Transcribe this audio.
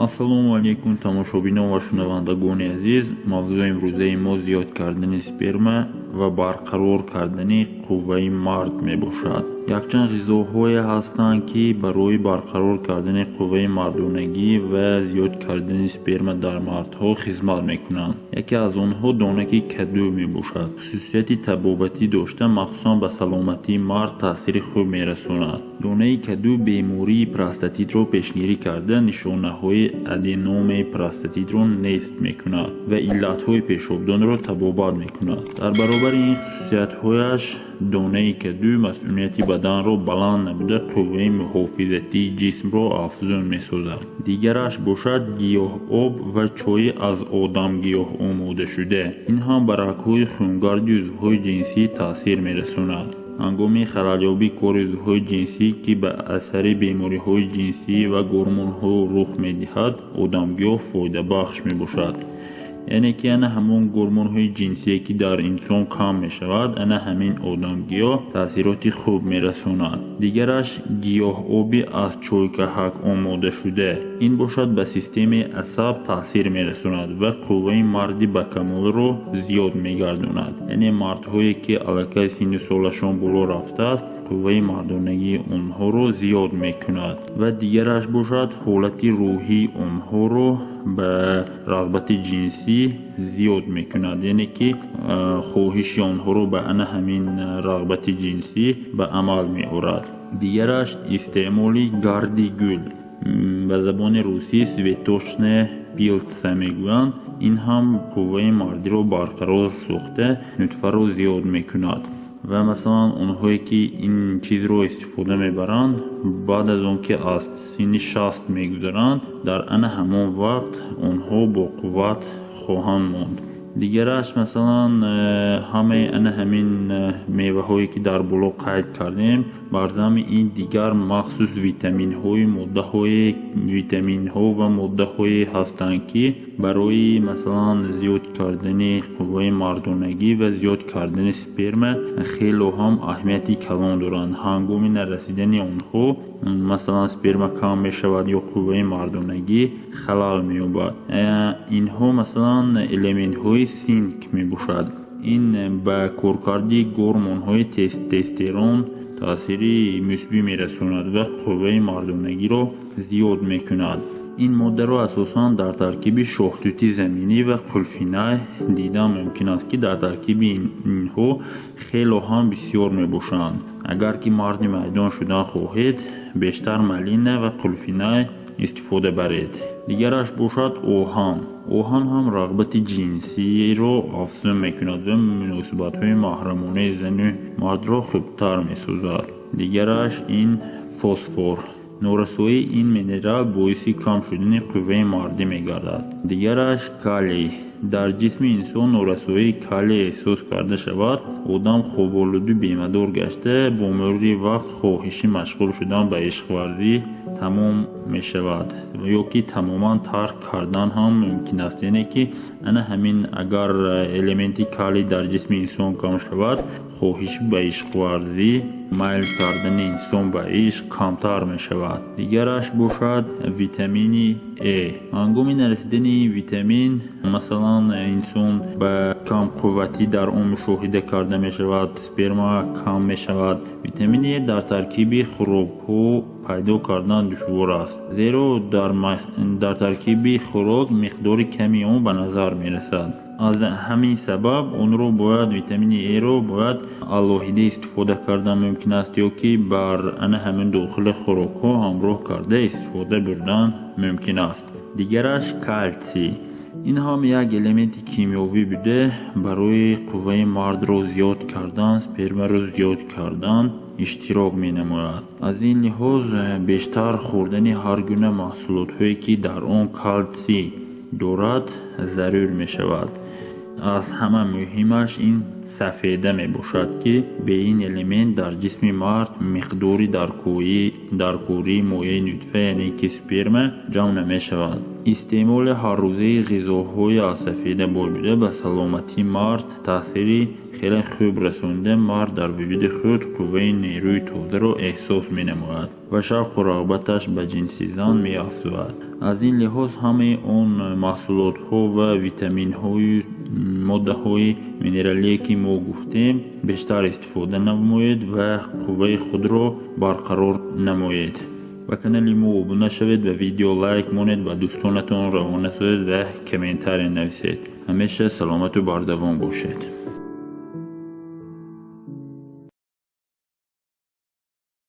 Ассалому алайкум, тамошобинон ва шунавандагони азиз. Мавзӯи имрӯзаи мо зиёд кардани сперма ва барқарор кардани қувваи мард мебошад. Якчанд ғизоҳое ҳастанд, ки барои барқарор кардани қувваи мардонагӣ ва зиёд кардани сперма дар мардҳо хизмат мекунанд. Яке аз онҳо донаки каду мебошад. Хусусияти табобатӣ дошта, махсусан ба саломатии мард таъсири хуб мерасонад. Донаи каду бемории простатитро пешгирӣ карда, нишонаҳои аденомаи простатитро нест мекунад ва иллатҳои пешобдонро табобат мекунад. Дар баробари ин хусусиятҳояш, донаи каду масунияти баданро баланд намуда, қувваи муҳофизатии ҷисмро афзун месозад. Дигараш бошад гиёҳоб ва чойи аз одамгиёҳ омодашуда. Ин ҳам ба рагҳои хунгарди узвҳои ҷинсӣ таъсир мерасонад. Ҳангоми халалёбии кори узвҳои ҷинсӣ, ки ба асари бемориҳои ҷинсӣ ва гормонҳо рух медиҳад, одамгиёҳ фоидабахш мебошад. Яъне ки ана ҳамон гормонҳои ҷинсие, ки дар инсон кам мешавад, ана ҳамин одамгиёҳ таъсироти хуб мерасонад. Дигараш гиёҳоби аз чойкаҳак омодашуда. Ин бошад, ба системаи асаб таъсир мерасонад ва қувваи марди бакамолро зиёд мегардонад. Яъне мардҳое, ки аллакай синну солашон боло рафтааст, қувваи мардонагии онҳоро зиёд мекунад. Ва дигараш бошад, ҳолати рӯҳии онҳоро ба рағбати ҷинсӣ зиёд мекунад, яъне ки хоҳиши онҳоро ба ана ҳамин рағбати ҷинсӣ ба амал меорад. Дигараш истеъмоли гарди гул, ба забони русӣ цветочная пыльца мегӯянд. Ин ҳам қувваи мардиро барқарор сохта, нутфаро зиёд мекунад. Ва масалан, онҳое, ки ин чизро истифода мебаранд, баъд аз он ки аз синни 60 мегузаранд, дар ана ҳамон вақт онҳо бо қувват хоҳанд монд. Дигараш, масалан, ҳамаи ана ҳамин меваҳое, ки дар боло қайд кардем, бар замми ин дигар махсус витаминҳои моддаҳое, витаминҳо ва моддаҳое ҳастанд, ки барои, масалан, зиёд кардани қувваи мардонагӣ ва зиёд кардани сперма хело ҳам аҳамияти калон доранд. Ҳангоми нарасидани онҳо, масалан, сперма кам мешавад ё қувваи мардонагӣ халал меёбад. Инҳо, масалан, элементҳои синк мебошад. Ин ба коркарди гормонҳои тестостерон таъсири мусбӣ мерасонад ва қувваи мардонагиро зиёд мекунад. Ин моддаро асосан дар таркиби шоҳтути заминӣ ва қулфинай дидан мумкин аст, ки дар таркиби инҳо хело ҳам бисёр мебошанд. Агар ки марди майдон шудан хоҳед, бештар малина ва қулфинай истифода баред. Дигараш бошад оҳан. Оҳан ҳам рағбати ҷинсиро афзун мекунад ва муносибатҳои маҳрамонаи зану мардро хубтар месозад. Дигараш ин фосфор. Норасоии ин минерал боиси кам шудани қувваи мардӣ мегардад. Дигараш калий. Дар ҷисми инсон норасоии калий эҳсос карда шавад, одам хоболуду бемадор гашта, бо мурури вақт хоҳиши машғул шудан ба ишқварзӣ тамом мешавад ё ки тамоман тарк кардан ҳам мумкин аст. Яъне ки ана ҳамин, агар элементи калий дар ҷисми инсон кам шавад, хоҳиши ба ишқварзӣ, майл кардани инсон ба ишқ камтар мешавад. Дигараш бошад витамини Э. Ҳангоми нарасидани ин витамин, масалан, инсон ба камқувватӣ дар он мушоҳида карда мешавад, сперма кам мешавад. Витамини Э дар таркиби хӯрокҳо пайдо кардан душвор аст, зеро дар таркиби хӯрок миқдори ками он ба назар мерасад. Аз ҳамин сабаб онро бояд, витамини Эро бояд алоҳида истифода кардан мумкин аст ё ки бар ана ҳамин дохили хӯрокҳо ҳамроҳ карда истифода бурдан мумкин аст. Дигараш калтсий. Ин ҳам як элементи кимиёвӣ буда, барои қувваи мардро зиёд кардан, спермаро зиёд кардан иштирок менамояд. Аз ин лиҳоз бештар хӯрдани ҳар гуна маҳсулотҳое, ки дар он калтсий дорад, зарур мешавад. Аз ҳама муҳимаш ин сафеда мебошад, ки бе ин элемент дар ҷисми мард миқдори даркории моеи нутфа, яъне ки сперма, ҷамъ намешавад. Истеъмоли ҳаррӯзаи ғизоҳои аз сафеда бой буда ба саломатии мард таъсири Хеле хуб расонида, мард дар вуҷуди худ қувваи нерӯи тозаро эҳсос менамояд ва шавқу рағбаташ ба ҷинси зан меафзояд. Аз ин лиҳоз ҳамаи он маҳсулотҳо ва витаминҳою моддаҳои минералие, ки мо гуфтем, бештар истифода намоед ва қувваи худро барқарор намоед. Ба канали мо обуна шавед, ба видео лайк монед, ба дӯстонатон равона созед ва комментария нависед. Ҳамеша саломату бардавом бошед.